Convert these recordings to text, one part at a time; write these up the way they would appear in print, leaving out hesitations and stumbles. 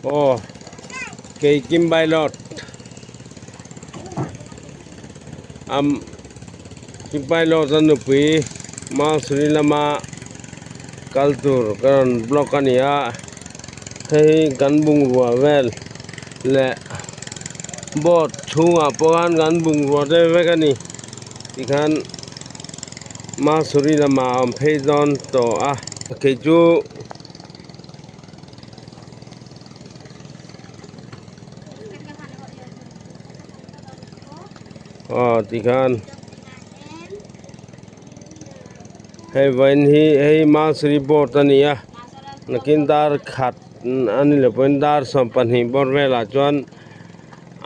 Aw kei Kim Pilot am Kim Pilot a nupui Mausuri lama kal tur ka rawn block a ni a hei hi kan bungrua vel leh boat chhungah pawh khan kan bungrua te vek a ni tikhan Mausuri lamah a awm phei dawn tawh a kei chu. Aw tikhan hei vawiin hi hei Mansuri board a ni a nakin dar khat a ni lo pawhin dar 12 bawr velah chuan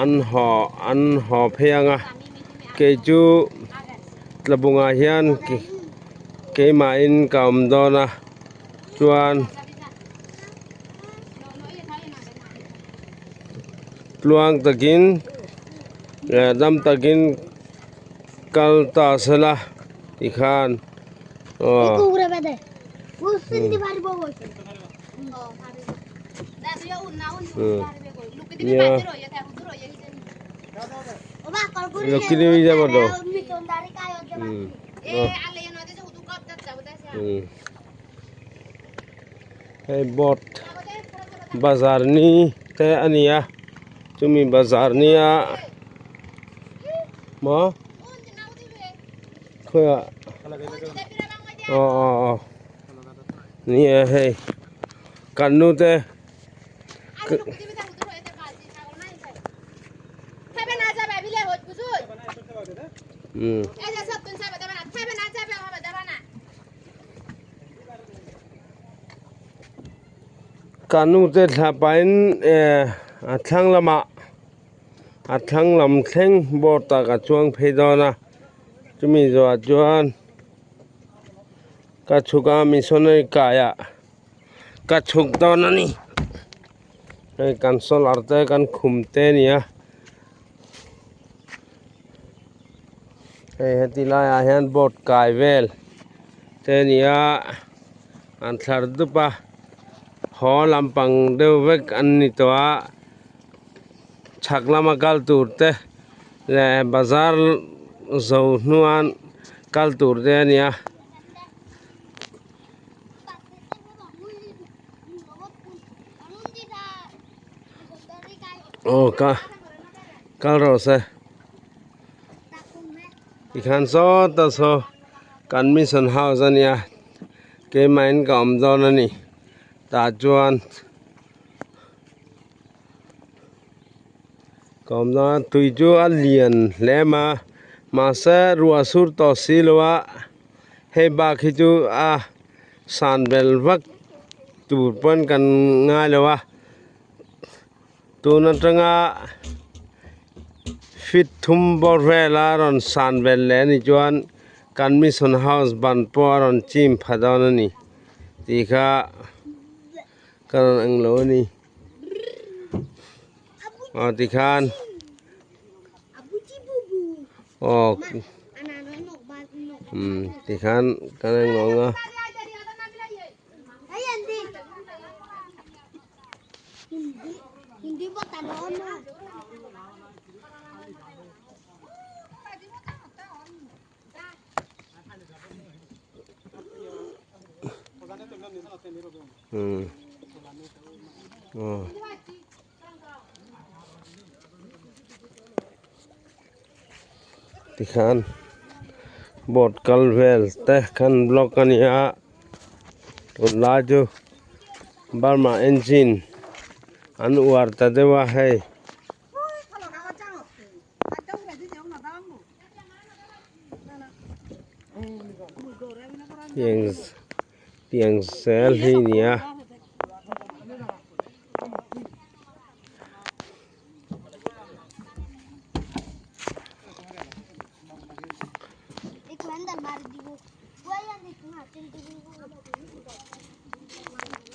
an haw an haw phei ang a kei chu tlabungah hian keimahin ka awm dawn a. Chuan tluang takin leh dam takin kal ta sela tikhan aw nia Hei boat bazar ni te a ni a chumi bazar nia maw khawiah aw aw aw ni e hei kan nu te. Ka nu te thla pahin eh a thlang lamah a thlang lam thleng board ah ka chuang phei dawn a chumi zawhah chuan ka chhuk a missionary kaiah ka chhuk dawn a ni hei kan solar te kan khum te a ni a hei heti laiah hian board kai vel te a ni a an thlar dup a haw lampang deuh vek an ni tawh a chhak lama kal tur te leh bazar zo hnuan kal tur te a ni a. Aw ka kal rawh se tikhan sawta saw kan mission house a nia keimahin ka awm dawn a ni tah chuan ka awm dawn a tui chu a lian hle mai a mahse ruah sur tawh si lo a. Hei bak hi chu a san bel vak tur pawn kan ngai lo a tun atanga feet thum bawr vela rawn san bel leh a nih chuan kan mission house ban pawh a rawn chim pha dawn a ni tih kha ka rawn eng lo a ni aw tikhan. Aw umm tikhan kan en ngawng a. Umm aw. Tikhan boat kal vel te khan block a ni a tunlai chu Burma engine an uar ta deuh a hei. Tiang tiang zel hi a ni a.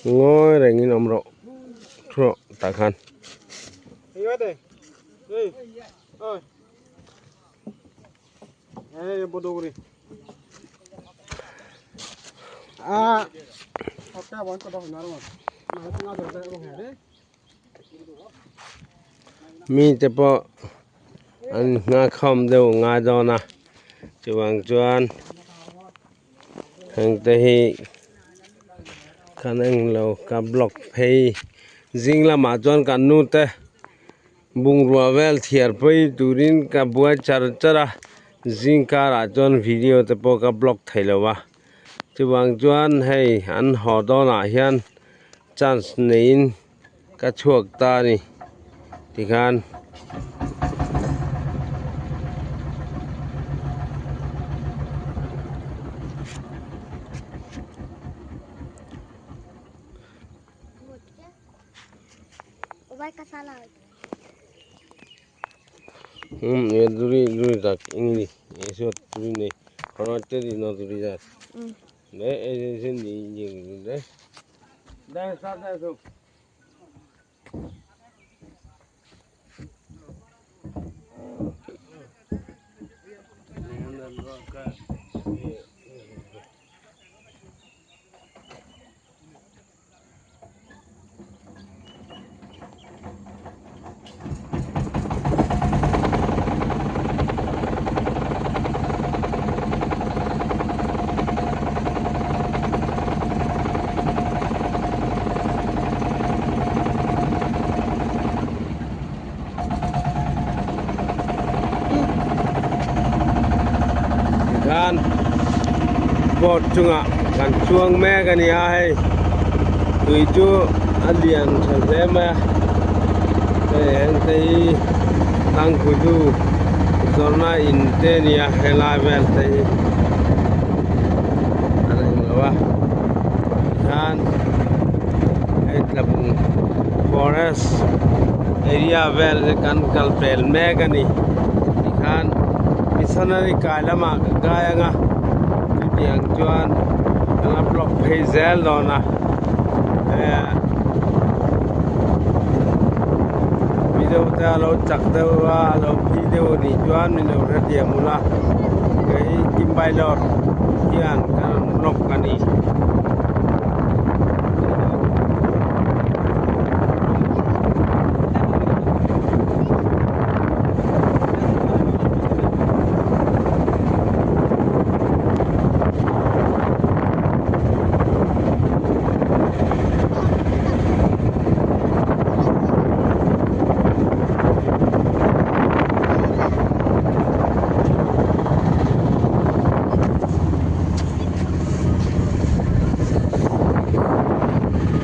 Ngawi rengin awm rawh thu rawh tah khan. Mite pawh an nghahkhawm deuh ngai dawn a chuvang chuan heng te hi kan englo ka block phei zing lamah chuan kan nu te bungrua vel thiar phei turin ka buai char char a zing karah chuan video te pawh ka block thei lo a chuvang chuan hei an haw dawnah hian chance neiin. Ka chhuak ta a ni tikhan Tikhan boat chungah kan chuang mek a ni a hei tui chu a lian tha hle mai a hei heng te hi tangkhudu zawrhna in te a ni a helai vel te hi a reng lo a tikhan hei tlabung forest area vel hi kan kal pel mek a ni tikhan missionary kai lamah ka kai ang a chutiang chuan ka la block phei zel dawn a eh mizo te a lo chak deuh a a lo phi deuh a nih chuan min lo hrethiam ula kei Kimbailawr hian ka rawn block a ni.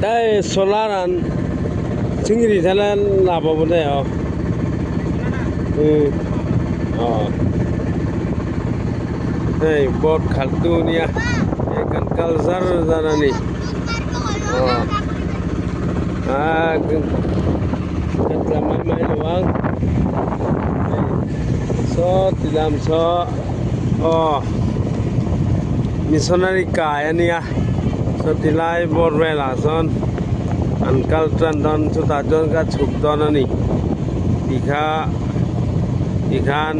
Tei solar an chingri thale labo bo de oh. Oh. Hei boat khalh tu nia hei kan kal zar zar a ni aw ah ka tla mai mai lo ang hei saw ti lam saw aw missionary kai a nia saw ti lai boat velah sawn an kal tan dawn chutah chuan ka chhuk dawn a ni tih kha tikhan.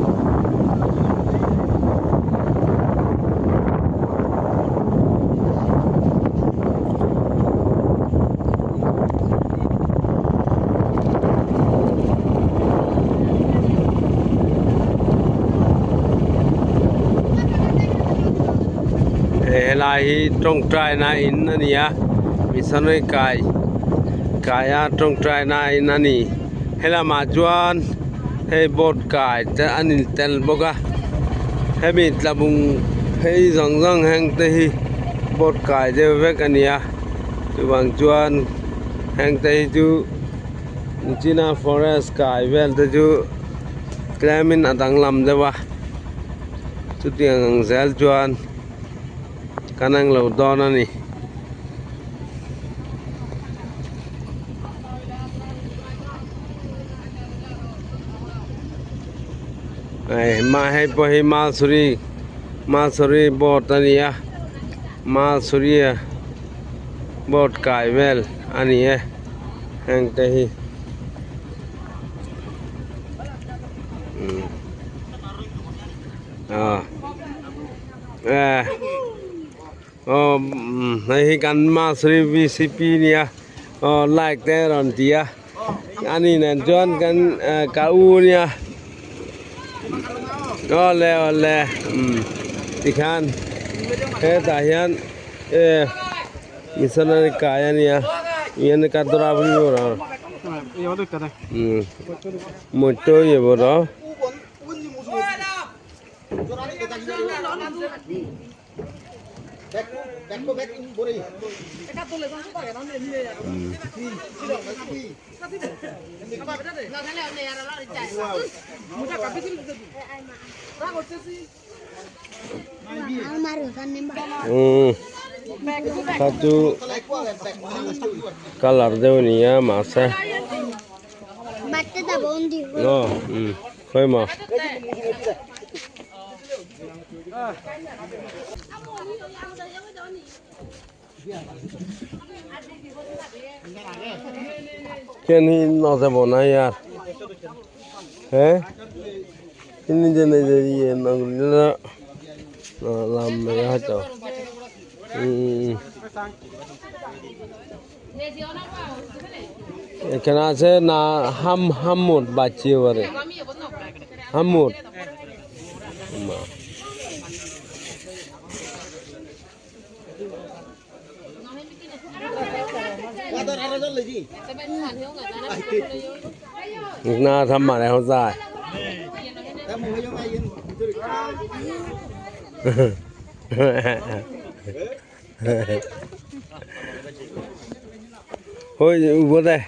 Helai hi tawngtaina in a ni a missionary kai kaia tawngtaina in a ni helamah chuan hei boat kai te an in tel bawk a hemi tlabung phei zawng zawng heng te hi boat kai deuh vek a ni a chuvang chuan heng te hi chu china forest kai vel te chu tlem in a danglam deuh a chutiang ang zel chuan kan englo dawn a ni. Hei pawh hi malsuri malsuri boat a ni a malsuri a boat kai vel a ni e heng te hi ah eh aw hei hi kan malsuri V C P a nia aw like te a rawn ti a. Ani nen chuan kan ka u nia awle awle umm tikhan hetah hian eh missionary kai ania iyen ekka dora puri pora umm motto ye pora. Umm kha chu colour deuh a ni a mahse aw umm khawi maw. কেন নযাবো না ইয়ার হ্যাঁ নিজে নিজে ইয়ে নগলে লাম্বা হয়তো। এখানে আছে না হাম হামুর বাচ্চি এবারে হামুর নাทำอะไรเขาได้ Ôi, vô đây.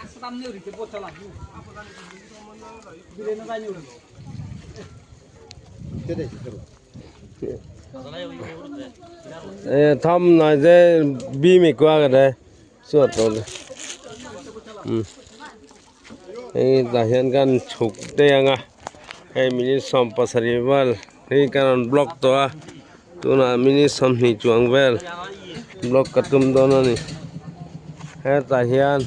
Thăm này thế bi mì qua cái đây suốt rồi. Hei tah hian kan chhuk te anga hei minute 70 vel hei kan rawn block tawh a tunah minute 20 chuang vel block ka tum dawn a ni hetah hian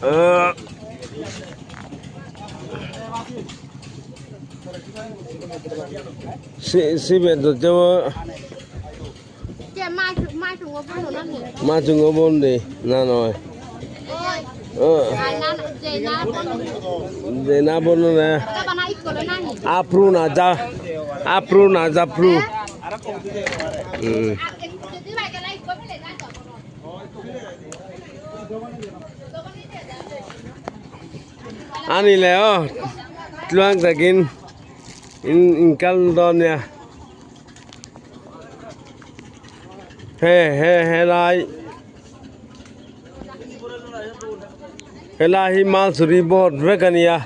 ahh si si deuh a. Ma chung có bốn đi na rồi de na bon na apru na ja apru na japru. Ani le o tluang takin in in kal don ya he he he lai helai hi malsuri board vek ania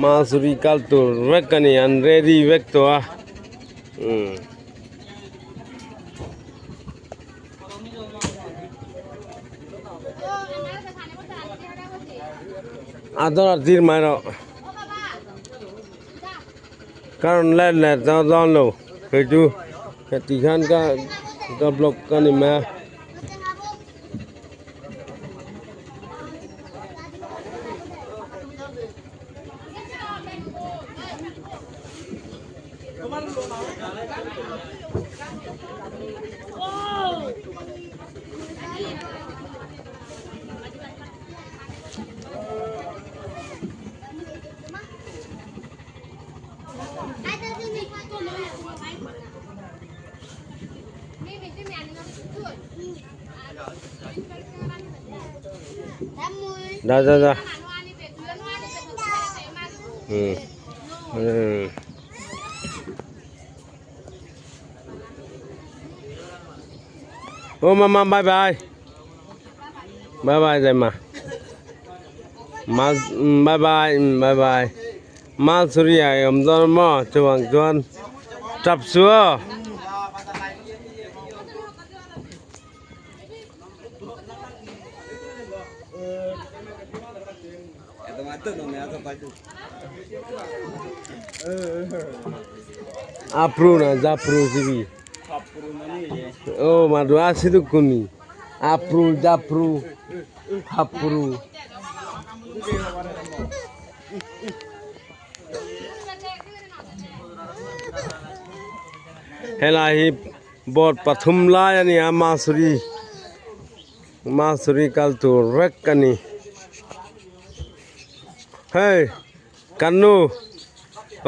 malsuri kal tur vek ani an ready vek tawh a umm. A dawr tir mai rawh karon let leh dawn lo hei chu heti khan ka ka block ka ni mai a. Ra ra ra. Ừ. Ừ. Ô mama bye bye. Bye bye rồi mà. Ma bye bye bye bye. Ma suri ai om don mo chuang chuan. Chap xua. Apru na japru sibi. Oh madu asidu kuni. Apru japru apru. Helai hi Boat pathum lai a ni a mahsuri mahsuri kal tur vek a ni hei kan nu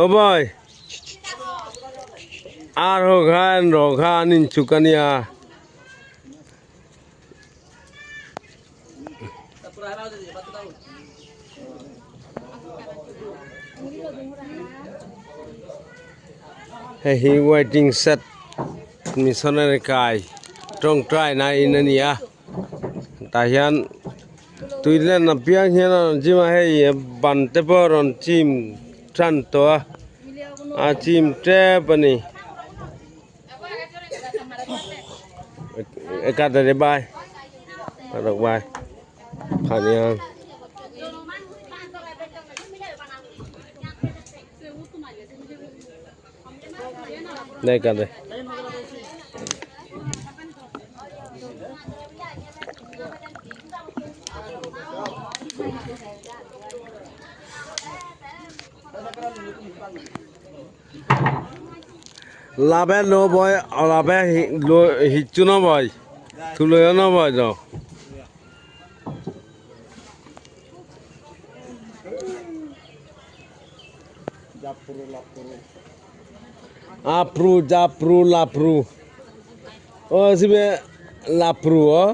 aw boy ar ho kha en rawh kha an inchuk a nia. Hei hi waiting shed missionary kai tawngtai na in a ni a tah hian tui len apiang hian a rawn chim a hei ban te pawh a rawn chim tan tawh a a chim tep a ni. Ekadare bai kadok bai khaniang. Đây cả đây. লাভে লো বয় লাভে হিচ্ছু নবয় তুলয় নবয় তো আপরু জাপ্রু লাপ্রু ও সিবে লাপ্রু ও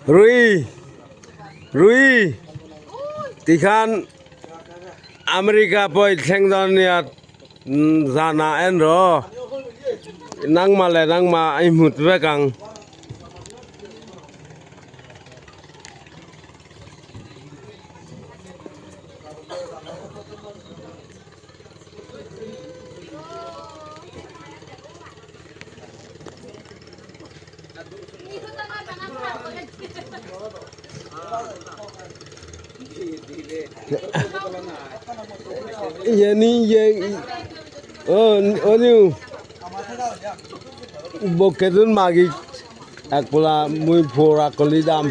Rui Rui tikhan America pawh i thleng dawn nia zanah en rawh nangmah leh nangmah i hmut vek ang. Ye ni ye oh new bokedun magi ekpola mui phora koli dam.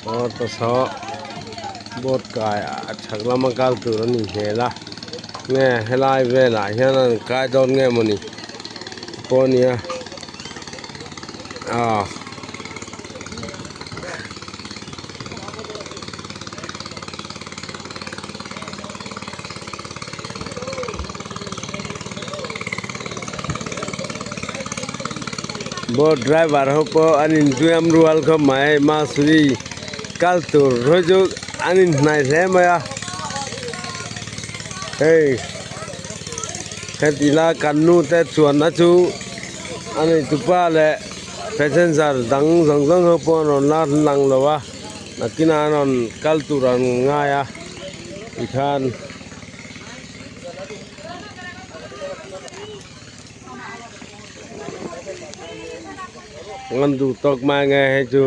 Aw ta saw boat kai a chhak lama kal tur a ni hmel a nge helai velah hian an kai dawn nge mawni pawh a nia aw. Boat driver ho pawh an inzuiam rual khawp mai mahsuri kal tur hawi chu an inhnai hle mai a hei heti lai kan nu te chuanna chu a nei tupa leh passenger dang zawng zawng ho pawh an rawn la lang lo a nakinah an rawn kal tur an ngai a tikhan. Ngan duh tawk mai nge hei chu.